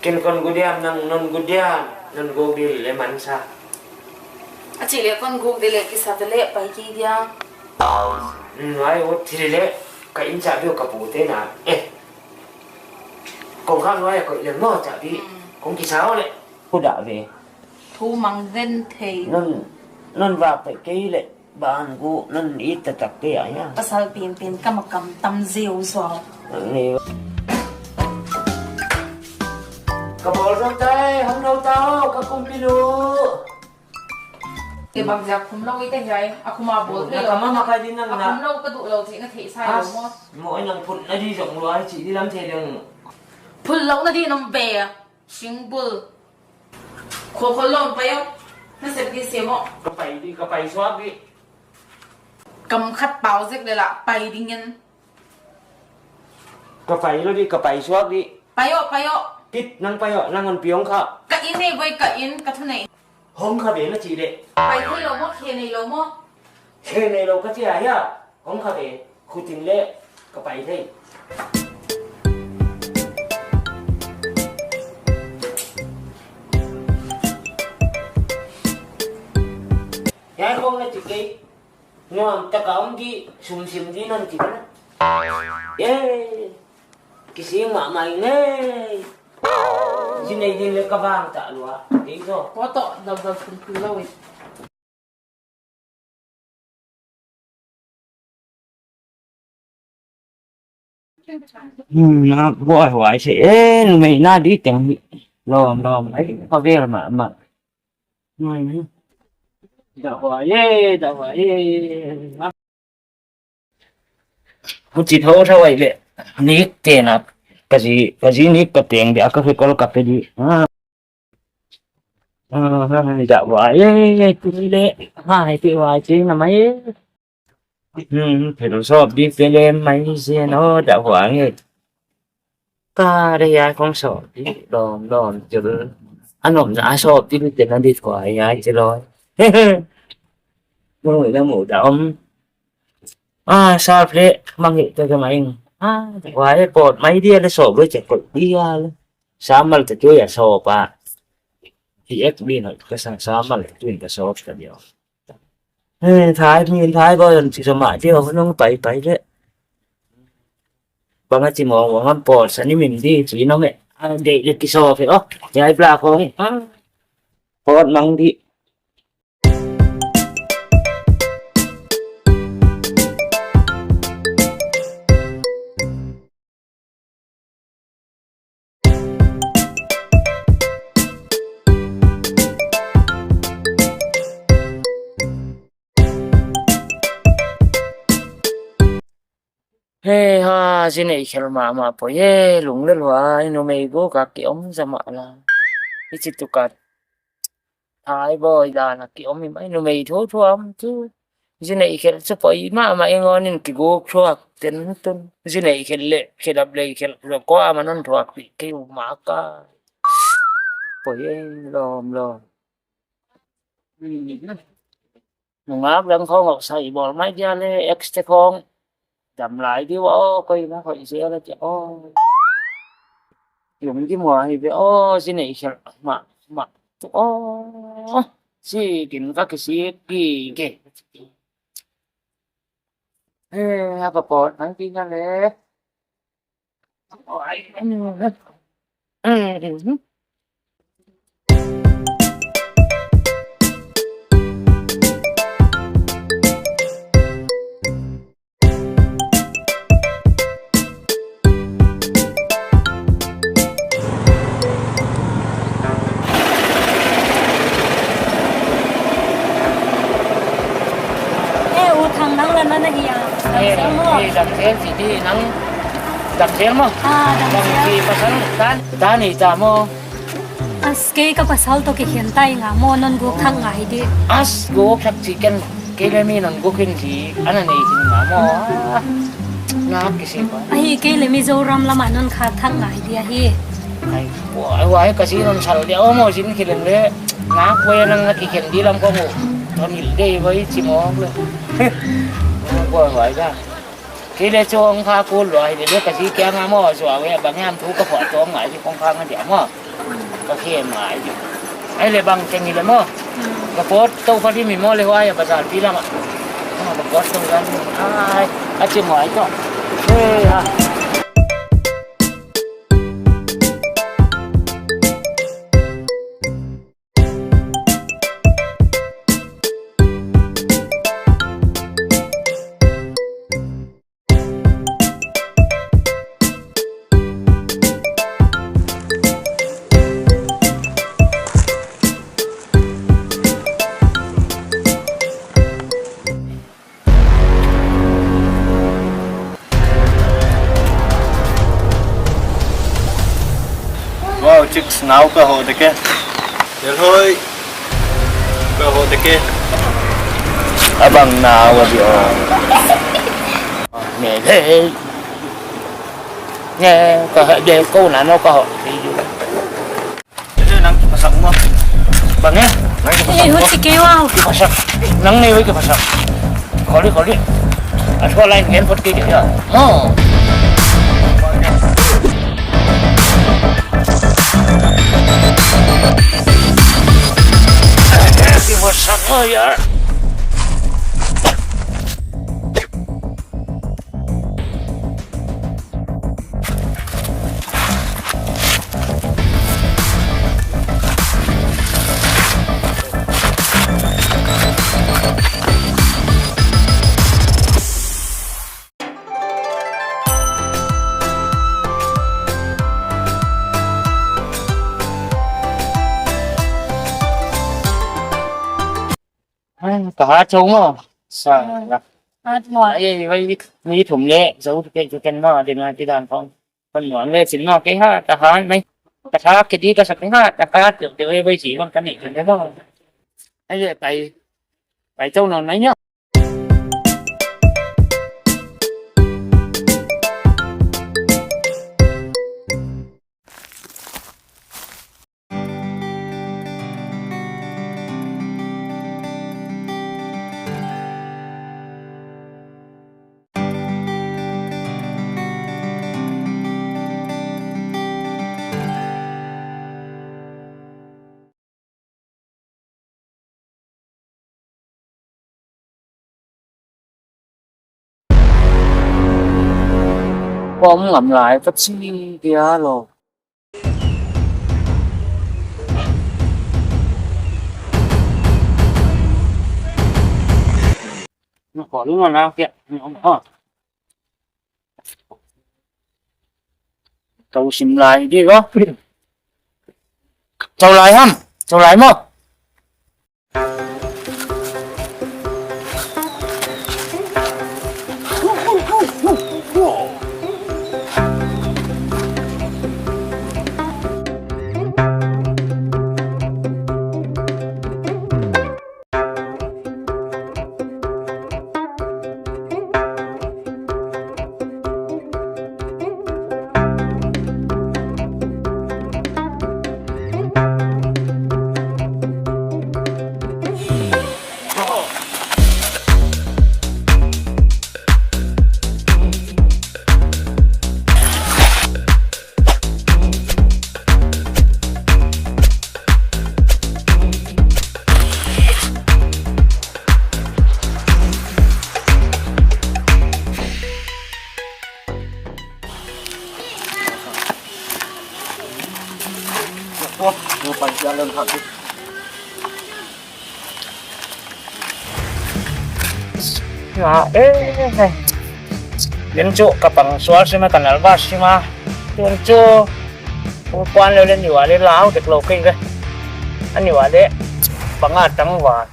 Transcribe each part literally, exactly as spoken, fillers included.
Ken kon guk diam, nang non guk diam, non guk di le man sa. A chih leh kon guk di leh kisa te leh pai kei dia. Hmm, ai, ot thil leh ka inn chabi ka pu te na. Eh. Kong khang nuai a koih leng maw chabi. Hmm. Kong kisa leh. Ku dah ve. Thu mang zen thei. Non, non va pe kei leh. Ban guk non it taktak te a hia. Pasal pianpian ka makam tam ziau zuau. Ni. Ka bawl zong tai, hong no ta o, ka kumpi nu. Ke bang ziak khum lou i te hiai, a khum a bawl thei lou. Na ka mama ka din nang na. A khum lou ka duh lou chih na theih sa lou maw. Maw, nang phut na di zong lua chih di lam thei leng. Phut lou na di nong be a, singbul. Kho kho lou pai o. Na sep di siam o. Ka pai di, ka pai suak di. Kam khat pau zek le la pai ding in. Ka pai lou di, ka pai suak di. Pai o, pai o. Kit nang pai o, nang on piong kha. Ka inn nei voi ka inn, ka thu nei. Hong kha ve na chih leh. Pai thei lou maw, khe nei lou maw. Khe nei lou ka chi a hia. Hong kha ve, khuting leh ka pai thei. Hiai khong na chi kei. Nuam taka om di, sumsim di non chi ka na. Eh, kising mahmah ing e. Zi nei ding leh ka vang ta lua. Ding zo. Poto, dal dal sum tu lou e. Hmm, na buai huai se. Eh, numei na di teng. Lom, lom. Ai, ka vel mahmah. Hmm. Dah huai e, dah huai e. Huchi thou thou ai leh. Nik te na. Ka zi, ka zi nik ka teng dia ka fekol ka pe di. Ah. Ah, dah huai e, tu leh. Hai, pe huai ching na mai. Hmm, phel sawp di pelem mai zen o, dah huai e. Ka re ya kong sawp di, lom, lom, chul. A nom na sawp di, te na di huai ya, chul. Mu da mu da om. Ah, sa phle, mang hi te ka mai. Ah, huai e, pot mai dia leh sawp lou chek kol dia leh. Sa mal te tu ya sawp a. Hi ek bi na ka sa, sa mal te tu in ka sawp ka dia. Eh, thai, min thai bo yon chi so ma chi ho nong pai pai leh. Bang a chi mo, bang a pot sa ni min di, chi nong e. Ah, dei leh ki so fe, oh, yai pla khong. Ah, pot mang di. He ha, zi nei khel mahmah poi e, lung leh lua, i numei guk a ki om zama la. I chi tu ka. Thai boi dan a ki om i mai numei thu thu am tu. Zi nei khel chu poi mahmah i ngon in ki guk thuak ten tun. Zi nei khel leh, khel ap leh khel leh ko ama non thuak pi kei u ma ka. Poi e lom lom. Nungak dang khong ok sai bol mai dia leh ex te khong. Dam lai di ua o, koi na koi zel a ti o. Lung di mua hi ve o, zi nei khel ma, ma. Tu o. Si kin ka kisi ki ke. Eh, apa pot nang pi na leh. Eh, U Thang, nang la na na hi a. Dam zel maw? Eh, dam zel si di nang. Dam zel maw? Ah, dam zel. Dam zel pasal dan, dan ni ta maw? As, kei ka pasal toh kikhen tai nga maw, non guk thak ngai di. As, guk thak chicken. Kei leh mi non guk khin di, ana nei khin nga maw. Nak kisi pa. Ahi, kei leh Mizoram lama non kha thak ngai di ahi. Ai, wai, wai, ka si non sal dia, o maw, sin khin leh. Nak wai nang na kikhen di lam ko maw. Ton hil dei wai chi maw leh. Wai, wai da. Kei leh chu hong kha kul lua hi leh, ka zi kiang a maw, zuau e, bang hiam thu ka phuah tawm ngai di, kong kha ngai di maw. Ka khem ngai di. Ai leh bang teng hi leh maw. Ka pawt tou kha di mi maw leh huai a bazar pi lam a. Ka pawt tou kha di. Ai, a chi ngai tou. Hei ha. Wow, chicks, nau ka hoh dek e. Del hoi. Ka hoh dek e. Abang nau a di o. Ne, hey. Ne, ka hoh dek ko na no ka hoh. Nang kipasak maw. Bang e? Nang kipasak maw. Eh, huchi kei wow. Kipasak. Nang nei wei kipasak. Kholi, kholi. Aswa line gen pot kei dia. Maw. Kipasak maw ya. Ai, ka hat chau maw. Sa la. Hat maw. Ai, ai, ai, ni thum leh, zau ke, ke ken maw, ding a ti dan khong. Kon nuam leh sin maw, ke hat, ka hat mai. Ka hat ke di ka sak ke hat, ka hat ke, ke wei wei si maw, ka ni ke maw. Ai, ai, pai, pai chau nawn mai nia. Kawm ngam lai ka chi dia lo. Ni ko lu na kia. Ni ko. Tou sim lai di ko. Tou lai ham. Tou lai maw. Ya, eh, eh. Yen chu ka pang sual sima, ka nal ba sima. Yen chu, u kuan leh leh ni wa leh lau dek lou kei ve. Ani wa leh, bang a tang wa.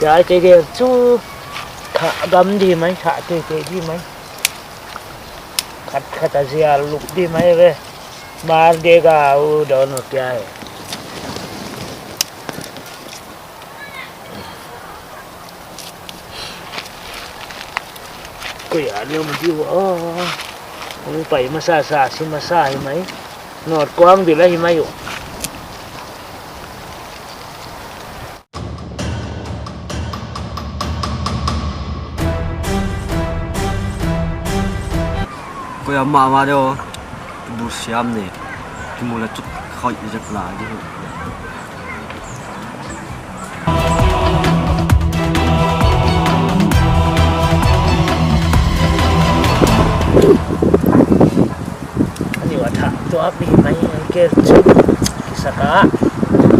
Hiaite gel chu kha gam di mai, kha teitei di mai. Khat khat a zial lup di mai ve. Mar de ga u don u kia he. Koi a lem di u a. Hong pai masa sa, si masa hi mai. Not kuang bila hi mai u. Koi a mama deuh. Bur siam ne. Kimul a chuk khoi i jep la di. Ani wa tha tua mi mai kel chu. Kisaka.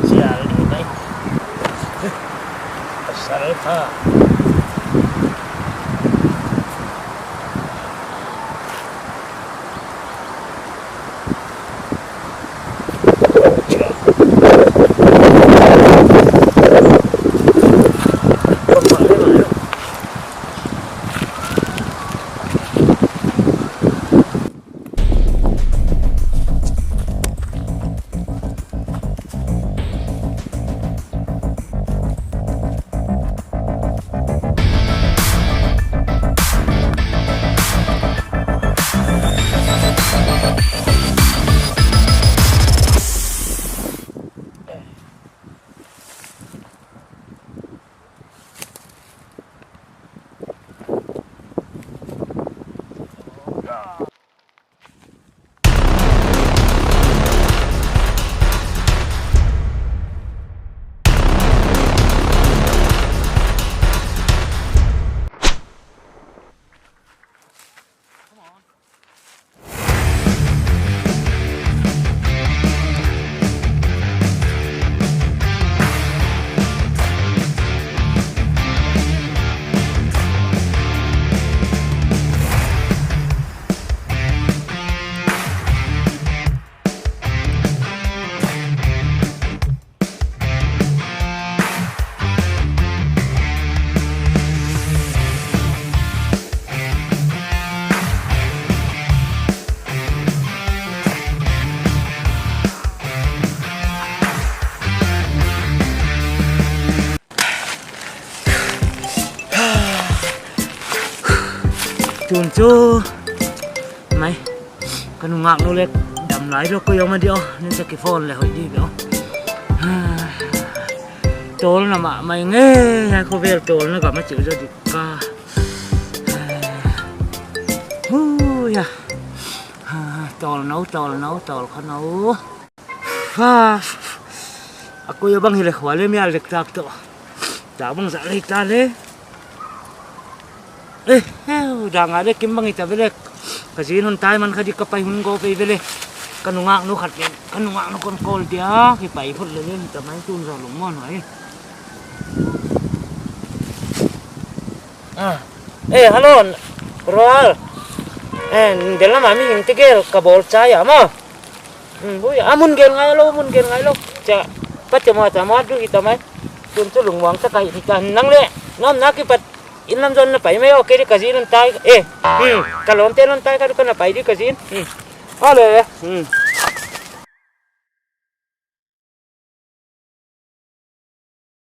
Sial ni mai. Pasal kha. Tun chu mai. Ka nungaknu leh dam lai deuh koi om a di aw, nin sa ki phone leh hoih di aw. Tawlna mahmah nge, hiai khovel tawlna gam a chih zaw di ka. Hu ya. Tawl nou, tawl nou, tawl kha nou. Fa. A koi a bang hi leh khua leh mial leh tak toh. Ta bang zah leh ta leh. Eh, heu, dang a leh kim bang hi ta ve leh. Ka zin hun tai man kha di ka pai hun go pe ve leh. Ka nungaknu khat leh, ka nungaknu kon call dia, ki pai phot leh leh, ta mai tun zaw lungmuan hai. Ah. Eh, hello, Roal. Eh, del lam a mihing tegel ka bawl chai a maw. Hmm, bui, a mun gel ngai lou, mun gel ngai lou. Cha, pa te mo ta mo du hi ta mai. Tun chu lungmuang ta ka hi ta nang leh. Nom na kipat in lam zon na pai mai o, kei leh ka zin hun tai. Eh, hmm, ka lawmte hun tai ka du ka na pai di ka zin. Hmm. Ale, hmm.